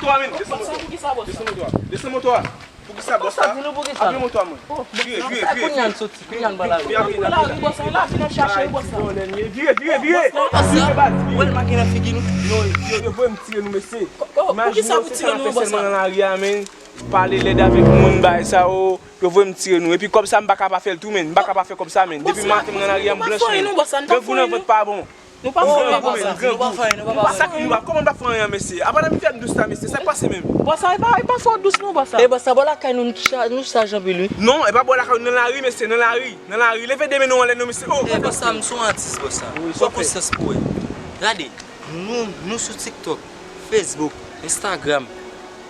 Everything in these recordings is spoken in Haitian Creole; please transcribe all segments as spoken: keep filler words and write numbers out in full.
Moto a, men. Desann moto a. Desann moto a. Desann moto a. Poukisa, bòs la? Di nou poukisa. Apre moto a, mwen. Vire, vire, vire. Kounye a n soti, kounye a n ba lavi. Vire, vire, vire. Vire, vire, vire. Vire, baz, vire. Ou wè l make nan figi nou? Non, yo, yo voye m tire nou, mesye. Imajine w, se sa n ap fè sèlman nan lari a, men. Pale lèd avèk moun, bagay sa yo. Yo voye m tire nou. Epi kòb sa, m pa ka pa fè l tou, men. M pa ka pa fè kòb sa, men. Depi maten, m nan lari a, m blanch, men. Grangou nan vant pa bon. Nou pa fè anyen, bòs la. Nou pa fè anyen, nou pa fè anyen. Sa ki nou pa, kòman n pa fè anyen, mesye? Apa n ap fè m dous la, mesye? Sa k pase menm? Bòs la, e pa, e pa fò dous non, bòs la. E bòs la, bò lakay nou, nou sa, nou saj anpil, wi. Non, e pa bò lakay nou, nan lari, mesye, nan lari. Nan lari, leve de men nou anlè non, mesye. Oh, e bòs la, m se yon atis, bòs la. Pran konsyans pou wè. Gade, nou, nou sou TikTok, Facebook, Instagram,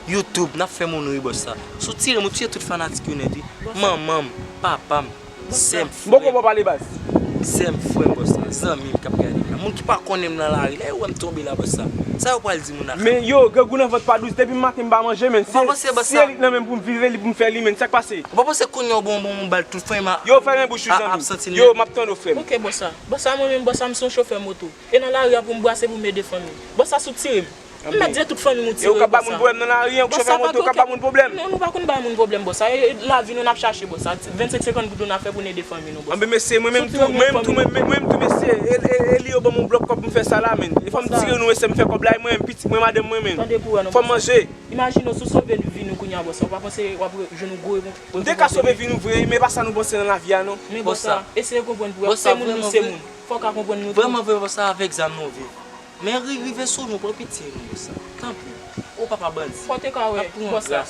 YouTube, n ap fè moun ri, bòs la. Si w tire m, ou tire tout fanatik yo nèt, wi. Manman m, papa m, sè m, frè m. M poko ba w pale, baz. Sè m, frè m, bòs la, zanmi m k ap gade m la. Moun ki pa konnen m nan lari la, yo wè m tonbe la, bòs la. Sa yo pral di moun nan? Men yo, grangou nan vant pa dous, depi maten m pa manje, men. Se, se elit nan men m pou m viv, elit pou m fè li, men. Sa k pase? Ou pa panse kounye a w bon, bon, bon, bal tout frè m a, yo, fèmen bouch ou, zanmi. Yo, m ap tande w, frè m. Ok, bòs la. Bòs la, mwen menm, bòs la, m se yon chofè moto. E nan lari a pou m brase, pou m ede fanmi. Bòs la, si w tire m. M mèt di tout fanmi m ou tire, bòs la. E ou ka ba moun pwoblèm nan lari a, ou chofè moto, ou ka ba moun pwoblèm. Non, nou pa konn bay moun pwoblèm, bòs la. E, e lavi nou n ap chache, bòs la. Vennsenk, senkant goud nou n ap fè pou n ede fanmi nou, bòs la. Anben, mesye, mwen menm tou, mwen menm tou, mwen, mwen, mwen menm tou, mesye. E, e, e li yo ban m yon blòk kòb pou m fè sa la, men. E fò m tire nou, e se m fè kòb la, e mwen menm, pitit mwen, madanm mwen menm. Tande pou wè non, bòs la. Fò m manje. Imajine w, si w sove vi nou kounye a, bòs la. Ou pa panse w ap jwenn yon gwo rekonpans? M te ka sove vi nou vre, men pa sa nou panse nan lavi a, non. Men bòs la, eseye konprann pou wè. Se moun nou, se moun. Fò w ka konprann nou tou. Vrèman vre, bòs la, avèk zam nou viv. Men ri, rive sou nou, pran pitye nou, bòs la. Tanpri. O papa bandi. Fò w te ka wè, bòs la.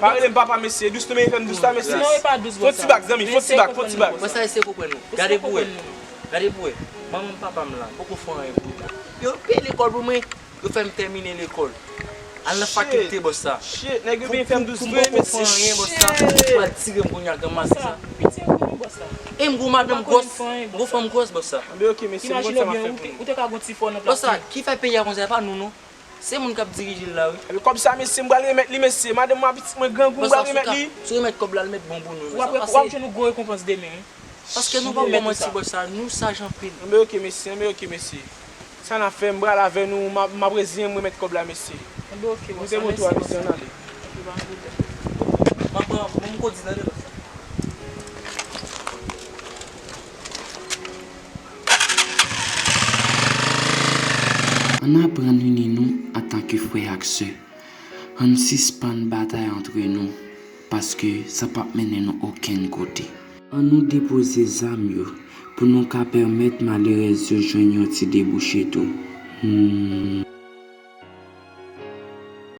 Pa rele m papa, mesye. Dous nou, men fè m dous la, mesye. Non, e pa dous, bòs la. Fon ti bak, zanmi, fon ti bak, fon ti bak. Bòs la, eseye konprann nou. Gade pou wè. Gade pou wè. Manman m, papa m la, m poko fè anyen pou yo. Yo peye lekòl pou mwen. Yo fè m tèmine lekòl. Al nan fakilte, bòs la. Shit, nèg yo byen fè m dous vre, mesye. Pou m poko fè anyen, bòs la. Ou pral tire m kounye a, granmesi sa. Pitye pou nou, bòs la. E m gwo madanm gwòs, m gwo fanm gwòs, bòs la. Anben, ok, mesye, m konn sa m ap fè pou nou. Ou te ka gon ti fò nan plas mwen. Bòs la, ki fè peyi a konsa, e pa nou, non. Se moun k ap dirije l la, wi. Epi kòb sa, mesye, m pral remèt li, mesye. Madanm mwen, pitit mwen, grangou, m pral remèt li. Si w remèt kòb la, l mèt bon pou nou, mesye. W ap jwenn yon gwo rekonpans demen, wi. Paske nou pa pran manti, bòs la, nou saj anpil. Anben, ok, mesye, anben, ok, mesye. Sa n ap fè, m pral avè nou, m ap, m ap reziyen m remèt kòb la, mesye. Anben, ok, bòs la, mèsi, bòs la. Moute moto a, mesye, ann ale. Ok, pa gen pwoblèm. M ap pran, m ap kondui, tande, bòs la. Ann aprann ini nou antanke frè ak sè. Ann sispann batay antre nou, paske sa p ap mennen nou okenn kote. Ann nou depoze zam yo pou nou ka pèmèt malerèz yo jwenn yon ti debouche tou. Hmm.